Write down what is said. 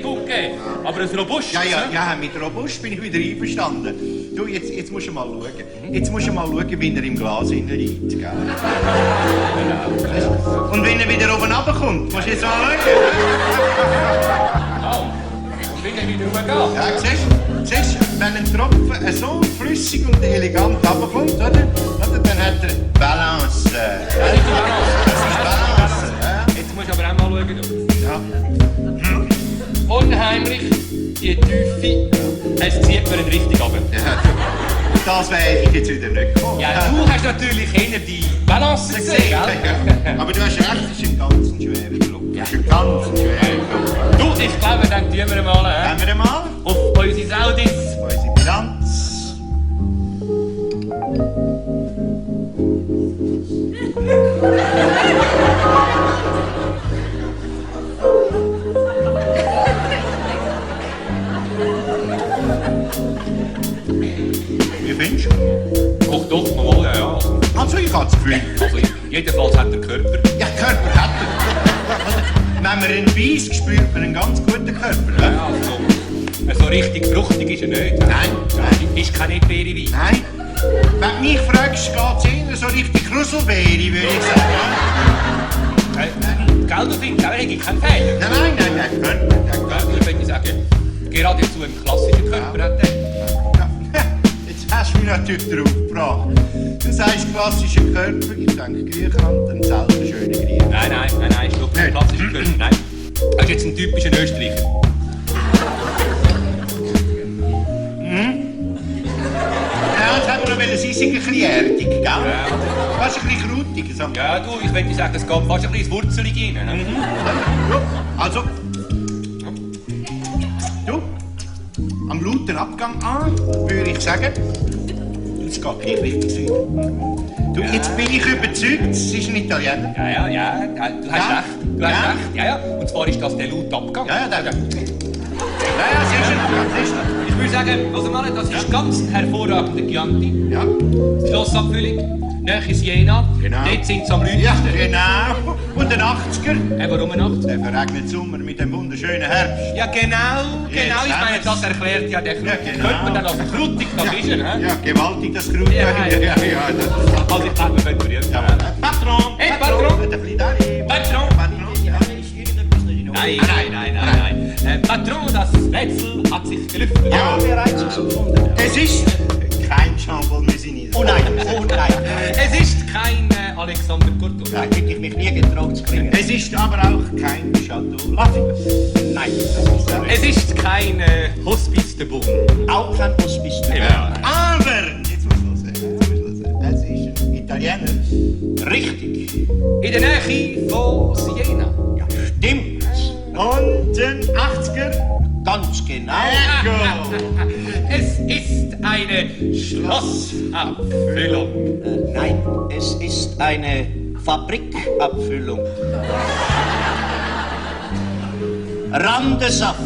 Pfefferli-Bug geben. Aber ein robust. Ja, mit robust bin ich wieder einverstanden. Du, jetzt musst du mal schauen. Jetzt musst du mal schauen, wie er im Glas liegt, gell? Und wenn er wieder oben runterkommt, musst du jetzt mal schauen. Oh, und wie er wieder rumgeht. Ja, siehst du, wenn ein Tropfen so flüssig und elegant runterkommt, oder? Dann hat er Balance. Das ist Balance. Das ist Balance. Ja. Jetzt musst du aber auch mal schauen. Du. Ja. Unheimlich, die Tiefe. Es zieht mir einen richtig runter. Ja, das wäre ich jetzt wieder nicht gekommen. Ja, du hast natürlich eher die Balance gesehen, gell? Ja. Aber du hast recht, es ist ein ganz schwerer Druck. Ja. Es ist ein ganz schwerer Druck. Du, ich glaube, dann tun wir mal Gehen wir mal auf unsere Saudis. unsere Bilanz. Wie findest du? Doch, mal, ja. Also, ich habe das Gefühl. Also, jedenfalls hat der Körper. Ja, Körper hat er. Wenn man ihn beißt, spürt man einen ganz guten Körper. Ne? Ja, so richtig fruchtig ist er nicht. Nein. Ist keine Erdbeere Wein. Nein. Wenn du mich fragst, geht es eher so richtig Kruselbeere, würde ich sagen. Gell, du findest auch, ich keinen Fehler. Nein, Körper. Ja, ich würde sagen, geradezu ein klassischer Körper hat er. Ja. Jetzt hast du mich natürlich darauf gebracht. Du sagst klassischer Körper, ich denke Griechenland, dann selber schöne Griechen. Nein, stopp, ein klassischer Körper, nein. Er ist jetzt ein typischer Österreicher. Ja, jetzt haben wir noch sie sind ein bisschen erdig, gell? Ja. Fast ein bisschen krautig. So. Ja, du, ich würde sagen, es geht fast ein bisschen wurzelig rein. Ne? Ja, also. Du, am lauten Abgang an, würde ich sagen, es geht gleich richtig sein. Du, jetzt bin ich überzeugt, es ist ein Italiener. Ja, du hast recht. Du hast recht, ja. Und zwar ist das der laute Abgang. Ja, siehst du. Ich würde sagen, also mal, das ist ganz ein hervorragender Chianti. Ja, Schlossabfüllung, Nähe Siena. Genau. Dort sind sie am ja, lautesten. genau. Und der 80er, Warum eine Nacht? der verregnet Sommer mit dem wunderschönen Herbst. Ja, genau. Jetzt Ich meine, haben wir's. das erklärt ja der Ja, genau. Könnte man dann als fruchtig, das ist er, hä? Ja, gewaltig das Kraut. Ja. Das Also ich glaube, wir können berührt ja. werden. Patron! Hey, Patron! Der Flidari! Patron! Ja. Nein. Patron, das Rätsel hat sich gelüftet. Ja, bereits gefunden. Es ist kein Jean-Paul Mussini. Oh nein. Es ist kein Alexander Cortot. Da hätte ich mich nie getraut zu bringen. Es ist aber auch kein Chateau Lafite. Nein, das ist ja Es ist kein Hospice de Beaune. auch kein Hospice. Ja. Aber, jetzt muss ich hören. Es ist ein Italiener. Richtig. In der Nähe von Siena. Ja, stimmt. Und ein 80er. Ganz genau. Ecco. Es ist eine Schlossabfüllung. Nein, es ist eine Fabrikabfüllung. Randesaft.